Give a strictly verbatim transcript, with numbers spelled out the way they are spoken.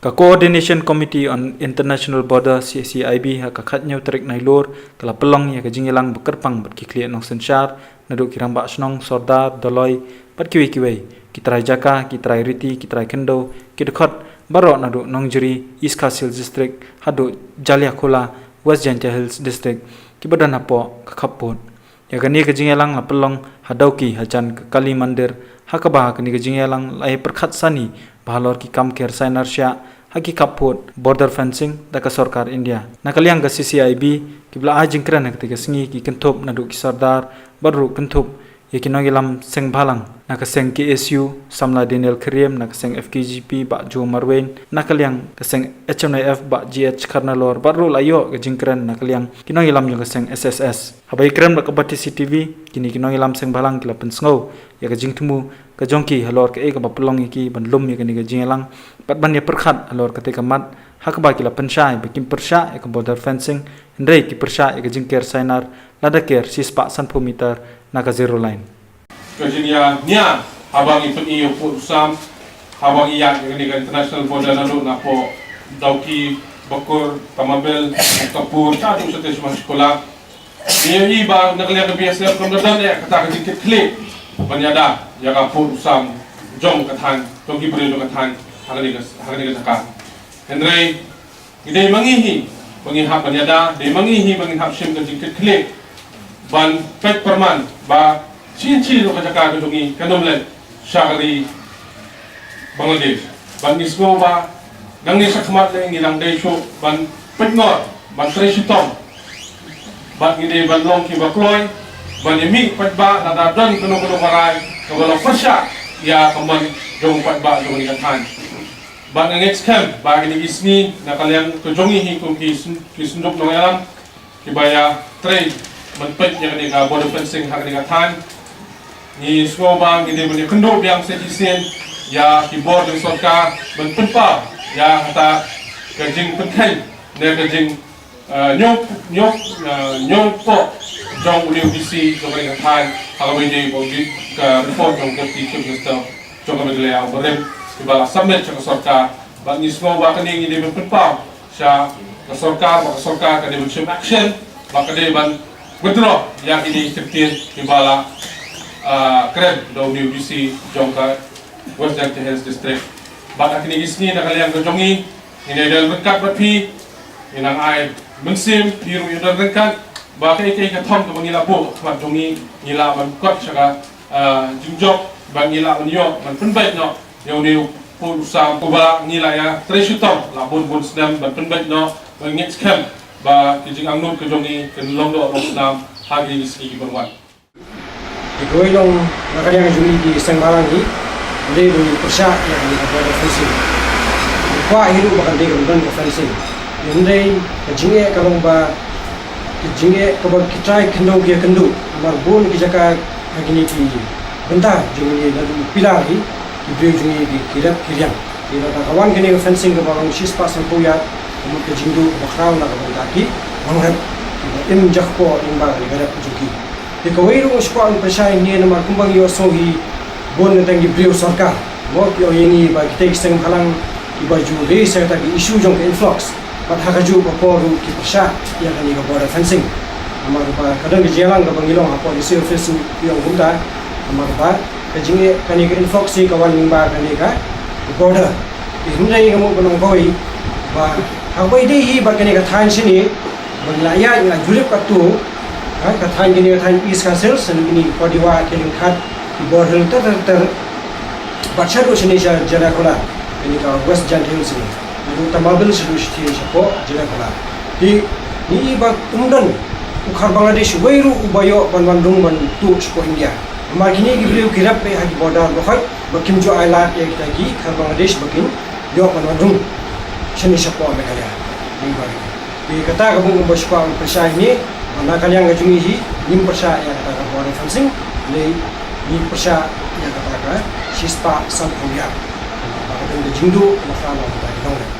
Ka Coordination Committee on International Border, C C I B, ha ka khatnïew tarik Nailur ka la pynlong ïa ka jingïalang ba kyrpang bad ki khlieh nongsynshar naduh ki rangbah shnong, sordar, doloi bad kiwei kiwei, ki trai jaka, ki trai riti, ki trai khyndew, ki dkhot baroh naduh Nongjri, East Khasi Hills District, haduh Jaliakhola, West Jaintia Hills District, kiba don hapoh ka khappud. Ïa kane ka jingïalang la pynlong ha Dawki hajan ka Kali Mandir, ha kaba ha kane ka jingïalang la ïa pyrkhat sani ba halor ki kam ker sainar shiah ha ki khappud, border fencing, da ka sorkar India. Na ka liang ka C C I B, kiba la ai jingkren ha katei ka sngi ki kynthup naduh ki sordar bad ruh kynthup ïa ki nongïalam seng bhalang, na ka seng K S U, samla Daniel Khyriem, na ka seng F K J P, Bah Joe Marwein, na ka liang ka seng H M I F, Bah G H Kharnalor, bad ruh la ïoh ka jingkren na ka liang ki nongïalam jong ka seng S S S. Haba ïakren bad ka Batesi T V, kine ki nongïalam seng bhalang ki la pynsngew ïa ka jingthmu ka jong ki halor kaei kaba pynlong ïa ki ban lum ïa kane ka jingïalang bad ban ïa pyrkhat halor katei ka mat, ha kaba ki la pynshai ba kim pyrshah ïa ka border fencing, hynrei ki pyrshah ïa ka jingker sainar lada ker shispah sanphew meter na ka zero line. Ka jingïania haba ngi pyni ïa u pud u sam, haba ngi ïaid ïa kane ka international border naduh napoh Dawki, Bakur, Tamabel, Kapur, haduh shatei sha Mashkola. Ngi ïohi ba na ka liang ka B S F kam da don eh kata ka jingkitkhlieh ban ïada ïa ka pud u sam jong ka thaiñ, jong ki briew jong ka thaiñ ha kane ka, ha kane ka jaka. Hynrei ngi dei ma ngi hi ba ngi hap ban ïada, dei ma ngi hi ba ngi hap shim ka jingkitkhlieh ban peit pyrman ba shi inchi ruh ka jaka ka jong ngi kan ym leit sha ka ri Bangladesh. Bad ngi sngew ba nangne shakhmat lei ngi dang dei shuh ban pynngor, ban trei shitom. Bad ngi dei ban long kiba kloi ban ïamih paidbah lada don kano kano ka rai kaba long pyrshah ïa ka mon jong u paidbah jong ngi ka thaiñ. Bad nga ngeit skhem ba kine ki sngi na ka liang ka jong ngi hi kum ki syn-, ki synduk nongïalam kiba ïa trei ban peit ïa kane ka border fencing ha kane ka thaiñ. Ngi sngew ba ngi dei ban ïakynduh biang sa shisien ïa ki bor jong sorkar ban pynpaw ïa kata ka jingpynkheiñ ne ka jing, eh, ñiewpyllait, eh, ñiewpyllait jong une u D C jong kane ka thaiñ ha kaba ïadei bad ka report jong u Deputy Chief Minister jong ka Meghalaya u barim kiba la submit sha ka sorkar. Bad ngi sngew ba kane ngi dei ban pynpaw sha ka sorkar, ba ka sorkar ka dei ban shim action, ba ka dei ban withdraw ïa kine ki kyntien kiba la, ah, kren da une u D C jong ka West Jaintia Hills District. Bad ha kine ki sngi na ka liang ka jong ngi, ngi dei don ryngkat bad phi, ngi nang ai mynsiem phi ruh ïa don ryngkat, ba kaei kaei ka thong kaba ngi la buh ha khmat jong ngi, ngi lah ban kot sha ka, ah, jingjop, ba ngi lah ban ïoh ban pynbeit noh ïa une u pud u sam uba ngi la ïa trei shitom la bun bun snem ban pynbeit noh. Ba ngi ngeit skhem ba ki jingangnud ka jong ngi kin long doh long snam ha ki sngi kiban wan. Te kawei long na ka liang jong ngi ki seng bhalang hi, dei ban pyrshah ïa ka border fencing. Ngi kwah hi ruh ba kan dei ka don ka fencing. Hynrei ka jingeh ka long ba ka jingeh kaba ki trai khyndew ki ïakynduh namar bun ki jaka ha kine ki bynta jong ngi naduh u pilar hi, ki briew jong ngi ki, ki rep ki riang. Te lada ka wan kane ka fencing kaba long shispah sanphew yard, ka mut ka jingduh kaba khraw na ka bynta ki nongrep kiba im jakpoh lyngba kane ka rep ka jong ki. Te kawei ruh nga shu kwah ban pyrshah ïa ngi namar kumba ngi ïohsngew hi bun na tang ki briew sorkar, mo, ki ong ïa ngi ba kitei ki seng bhalang kiba ju raise ïa kata ka issue jong ka influx. Bad ha kajuh ka por ruh ki pyrshah ïa kane ka border fencing. Namar ba ka don ka jingïalang kaba ngi long hapoh D C office ruh ki ong kumta. Namar ba ka jingeh kane ka influx hi ka wan lyngba kane ka border. Te hynrei nga mut ban ong kawei ba haba ïadei hi bad kane ka thaiñ shane ba ngi la ïaid, ngi la jurip katto, ha, ka thaiñ kane ka thaiñ East Khasi Hills, kine ki Padiwa, ki Lyngkhat, ki Borhill ter ter ter. Bad shaduh shane sha Jaliakhola, kane ka West Jaintia Hills ne, naduh Tamabel shaduh shatei shapoh Jaliakhola. Te ngi i ba um don u khar Bangladesh wei ruh uba ïoh ban wan rung ban tuh shapoh India. Namar kine ki briew ki rep beit ha ki border bakhuid ba kim ju ailad ïa kita ki khar Bangladesh ba kin ïoh ban wan rung shane shapoh Meghalaya. Te kata ka bun ba shu kwah ban pyrshah ïa ngi ba na ka liang ka jong ngi hi ngim pyrshah ïa kata ka border fencing, lei ngi pyrshah ïa kata ka shispah sanphew yard. Ba ka don ka jingduh ba khraw na ka bynta ki nongrep.